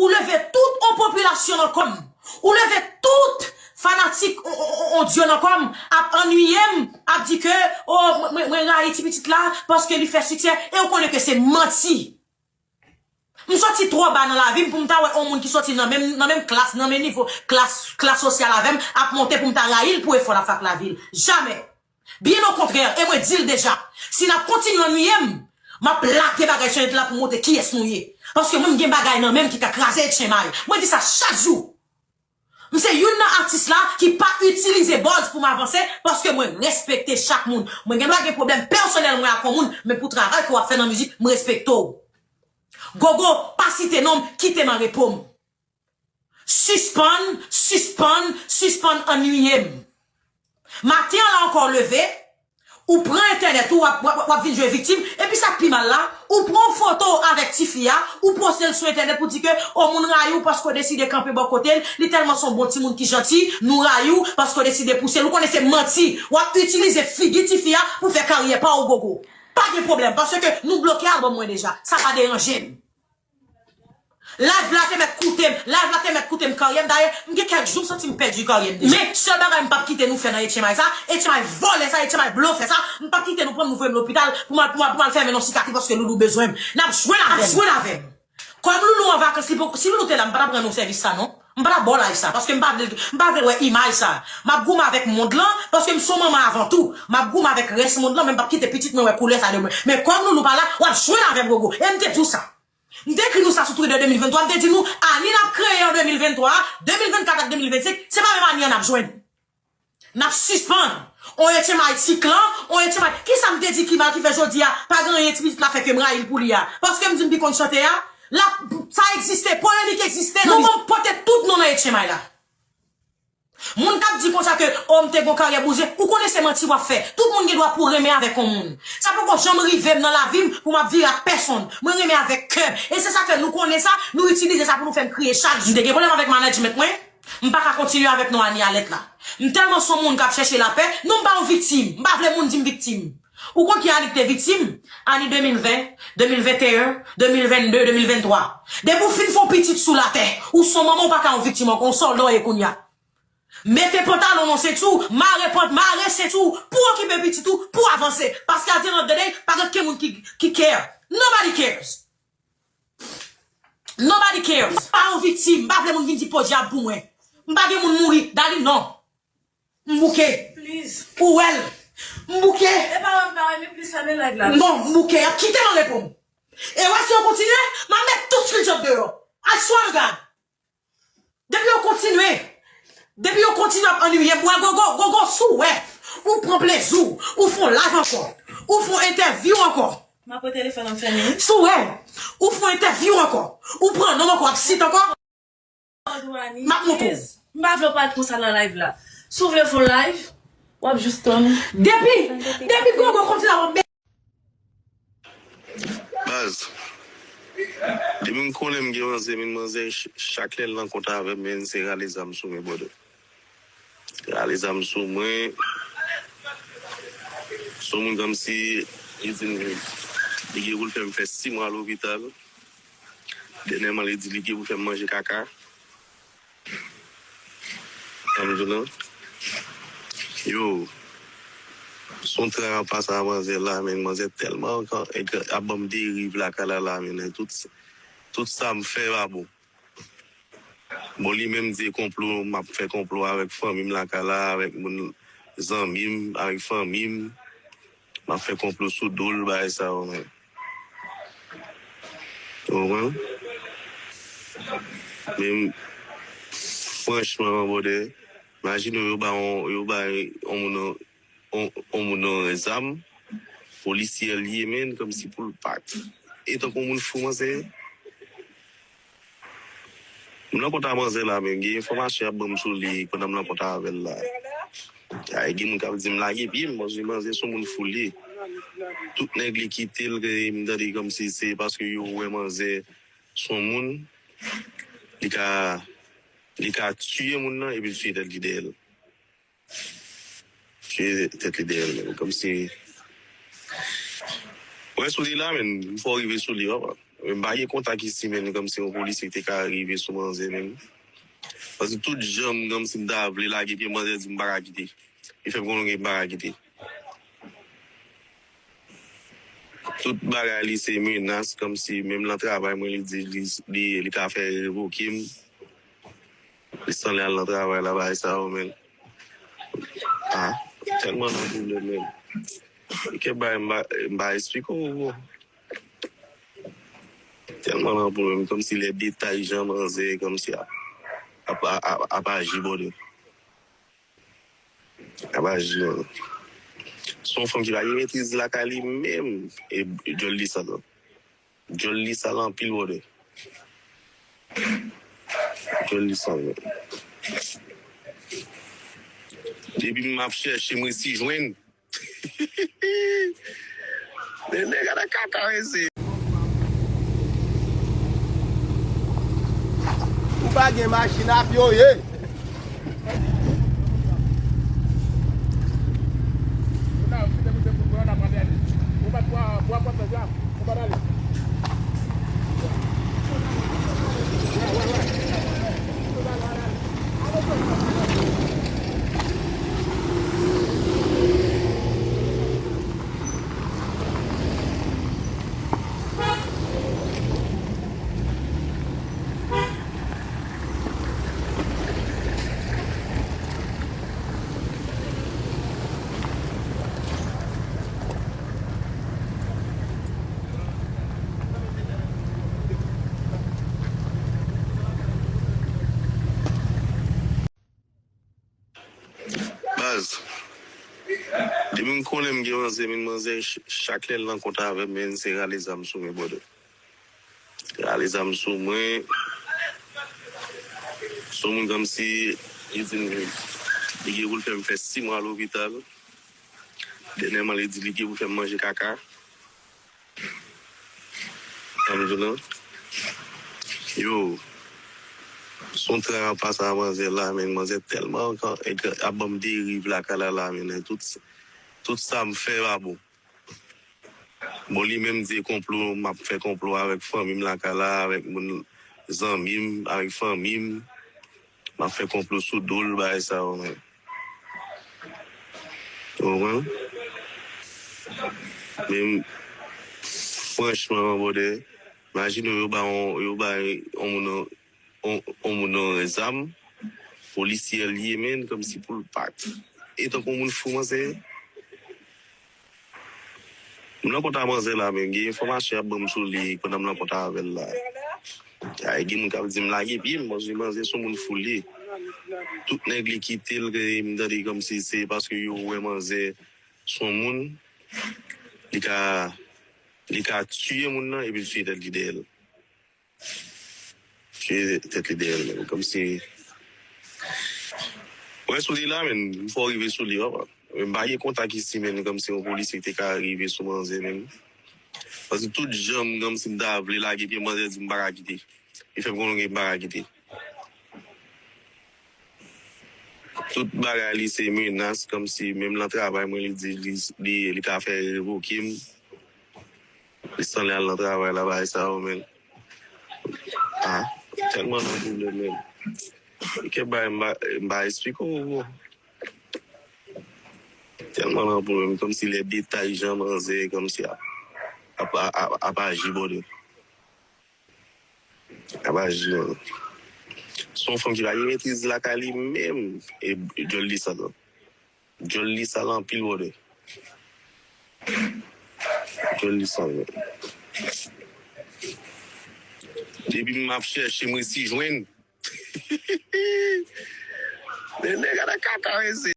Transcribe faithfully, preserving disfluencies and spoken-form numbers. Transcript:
Ou leve tout on popilasyon nan kò m. Ou leve tout fanatik on, on, on, on Dyo nan kò m ap annuiye m, ap di ke, oh, mwen, mwen, mwen rayi ti pitit la paske li fè siksè, e ou konnen ke se manti. M soti twò ba nan lavi m pou m ta wè on moun ki soti nan menm, nan menm klas, nan menm nivo klas, klas sosyal avè m ap monte pou m ta rayi l pou efò l ap fè ak lavi l. Jamè. Byen okontrè, e mwen di l deja, si n ap kontinye annuiye m, m ap lage bagay sou entènèt la pou montre kiyès nou ye. Paske mwen, m gen bagay nan men m ki ka kraze etchenmay. Mwen di sa chak jou. M se youn nan atis la ki pa itilize buzz pou m avanse, paske mwen respekte chak moun. Mwen gen dwa gen pwoblèm pèsonèl mwen ak yon moun, men pou travay ke w ap fè nan mizik, m respekte w. Gogo, pa site non m, kite m an repo m. Sispann, sispann, sispann annuiye m. Maten an la ankò w leve, ou pran entènèt ou, w ap, w ap, w ap vin jwe viktim, epi sa k pi mal la, ou pran yon foto avèk tifi a, ou poste l sou entènèt pou di ke, o, moun rayi w paske w deside kanpe bò kote l, li tèlman se yon bon timoun ki janti, nou rayi w paske w deside pouse l. Ou konnen se manti, w ap itilize figi tifi a pou fè karyè pa w, Gogo. Pa gen pwoblèm, paske nou bloke albòm mwen deja, sa pa deranje m. Live la te mèt koute m, live la te mèt koute m karyè m. Dayè, m gen kèk jou m santi m pèdi karyè m deja. Men, sèl bagay m p ap kite nou fè nan etchenmay sa, etchenmay vòlè sa, etchenmay blofè sa, m p ap kite nou pran m, nou voye m lopital pou m al, pou m al, pou m al fèmen nan sikatri paske Loulou bezwen m. N ap jwenn avè m. N ap jwenn avè m. Kòm Loulou an vakans, li poko, si Loulou te la, m pa t ap rann ou sèvis sa non. M pa t ap ba w live sa, paske m pa vle, m pa vle wè imaj sa. M ap goumen avèk mond lan, paske m se yon manman avan tou. M ap goumen avèk rès mond lan, men m p ap kite pitit mwen wè koulè sa demen. Men kòm Loulou pa la, w ap jwenn avè m, Gogo. E m te di w sa. M te ekri nou sa sou Twitter de mil venntwa, m te di nou, ane n ap kreye an de mil venntwa a, de mil vennkat ak de mil vennsenk, se pa menm ane an n ap jwenn. N ap sispann. On etchenmay ti klan, on etchenmay. Kisa m te di ki mal ki fè jodi a, pa gen anyen ti pitit la fè ke m rayi l pou li a? Paske m di m pi konn chante a? La, sa egziste, polemik egziste nan. Nou ban m pote tout non nan etchenmay la. Moun k ap di konsa ke, o, m te gon karyè bouze, ou konnen se manti w ap fè. Tout moun gen dwa pou renmen avèk yon moun. Sa poko janm rive m nan lavi m pou m ap vire ak pèsonn. Mwen renmen avèk kè m. E se sa k fè nou konnen sa, nou itilize sa pou nou fè m kriye chak jou. M te gen pwoblèm avèk management mwen. M pa ka kontinye avèk non Anie Alerte la. M tèlman se yon moun k ap chèche lapè. Non, m pa yon viktim. M pa vle moun di m viktim. Ou konn ki Anie k te viktim? Anie de mil ven, de mil venteyen, de mil vennde, de mil venntwa. Depi w fin fè yon pitit sou latè, ou se yon manman, ou pa ka yon viktim ankò, yon sòlda w ye kounye a. Mete pantalon nan senti w, mare pant, mare senti w pou okipe pitit ou, pou avanse. Paske at the end of the day, pa gen okenn moun ki, ki care. Nobody cares. Nobody cares. M pa yon viktim, m pa vle moun vin di podyab pou mwen. M pa gen moun mouri, Dali, non. M bouke. Please. Ou wè l. M bouke. E pa wè m pa wè, men please fèmen live la. Non, m bouke. Y ap kite m an repo m. E wè si yo kontinye, m ap met tout screenshot deyò. I swear to God. Depi yo kontinye, depi yo kontinye ap annuiye m, wè Gogo, Gogo, si w wè, ou pran plezi w, ou fè yon live ankò, ou fè yon entèvyou ankò. M ap wè telefòn an fèmen wi. Si w wè, ou fè yon entèvyou ankò, ou pran non m ankò, w ap sit ankò, m ap montre w. M pa vle w parèt konsa nan live la. Si w vle fè yon live, w ap jis tann. Depi, depi Gogo kontinye ap Baz, depi m konnen m gen manzè, men manzè ch-, chak lè l nan kont avè m, men se rale zam sou mwen, brother. Rale zam sou mwen. Se yon moun kòmsi, li di m, li gen pou l fè m fè sis mwa lopital. Dènyèman, li di li gen pou l fè m manje kaka. Sa m di w lan. Yo, se yon tray ap pase a manzè la, men manzè tèlman ka-, ap ban m deriv lakay la la, men tout, tout sa m fè pa bon. Bon, li menm di konplo, m ap fè konplo avèk fanmi m lakay la, avèk moun, zanmi m, avèk fanmi m. M ap fè konplo sou do l, bagay sa yo, men. Ou konprann? Men, franchman, brother, imajine w yo ba yon, yo ba yon moun, yon, yon moun yon zam, polisye l ye, men, kòmsi pou l pa t. E tankou yon moun fou, manzè. M nan kontak manzè la, men gen enfòmasyon y ap ban m sou li pandan m nan kontak avè l la. Ay, gen moun k ap di m lage pye m, paske manzè se yon moun fou li ye. Tout nèg li kite l, ke m tande kòmsi se paske yo wè manzè se yon moun, li ka, li ka tiye moun nan epi l tiye tèt li dèyè l. Tiye tèt li dèyè l, men kòmsi. Wè sou li la, men, m fè w rive sou li, papa. M pa gen kontak isi, menm, kòmsi yon polisye te ka rive sou manzè, menm. Paske tout jan m, kòmsi m ta vle lage pye, manzè di m pa ka kite. Li fè m konnen m pa ka kite. Tout bagay li se menas, kòmsi menm nan travay mwen, li di li, li, li ka fè revoke m. Li sanble al nan travay la, bagay sa yo, menm. Ah, tèlman nan pwoblèm, menm. Kèk bagay m pa, m pa esplike w, bro. Tèlman nan pwoblèm, kòmsi lè detay jan manzè, kòmsi ap, ap, ap, ap aji, brother. Ap aji, man. Se yon fanm ki pa gen metriz lakay li menm. E djòl li sal. Djòl li sal anpil, brother. Djòl li sal, man. Depi m ap chèche, m resi jwenn. Men nèg la nan kaka, mesye. Ou pa gen machin ap yo ye. Baz, depi m konnen m gen manzè, men manzè, ch-, chak lè l nan kont avè m, men se rale zam sou mwen, brother. Rale zam sou mwen. Se yon moun kòmsi, li di m, li gen pou l fè m fè sis mwa lopital. Dènyèman, li di li gen pou l fè m manje kaka. Sa m di w lan. Yo, se yon tray ap pase a manzè la, men manzè tèlman ka-, ap ban m deriv lakay la, la, men tout, tout sa m fè pa bon. Bon, li menm di konplo, m ap fè konplo avèk fanmi m lakay la, avèk moun, zanmi m, avèk fanmi m. M ap fè konplo sou do l, bagay sa yo, men. Ou konprann? Men, franchman, brother, imajine w yo ba yon, yo ba yon moun, yon, yon moun yon zam, polisye l ye, men, kòmsi pou l pa t. E tankou yon moun fou, manzè. M nan kont a manzè la, men gen enfòmasyon y ap ban m sou li pandan m nan kont avè l la. Ay, gen moun k ap di m lage pye m, paske manzè se yon moun fou li ye. Tout nèg li kite l, ke m tande kòmsi se paske yo wè manzè se yon moun, li ka, li ka tiye moun nan epi l tiye tèt li dèyè l. Tiye tèt li dèyè l, menm. Kòmsi, wè sou li la, menm, m fè w rive sou li, papa. M pa gen kontak isi, menm, kòmsi yon polisye te ka rive sou manzè, menm. Paske tout jan m, kòmsi m ta vle lage pye, manzè di m pa ka kite. Li fè m konnen m pa ka kite. Tout bagay li se menas, kòmsi menm nan travay mwen, li di li, li, li ka fè revoke m. Li sanble al nan travay la, bagay sa yo, menm. Ah, tèlman nan pwoblèm, menm. Kèk bagay m pa, m pa esplike w, bro. Tèlman nan pwoblèm, kòmsi lè detay jan manzè, kòmsi ap, ap, ap, ap aji, brother. Ap aji, man. Se yon fanm ki pa gen metriz lakay li menm. E djòl li sal. Djòl li sal anpil, brother. Djòl li sal, man. Depi m ap chèche, m resi jwenn. Men nèg la nan kaka, mesye.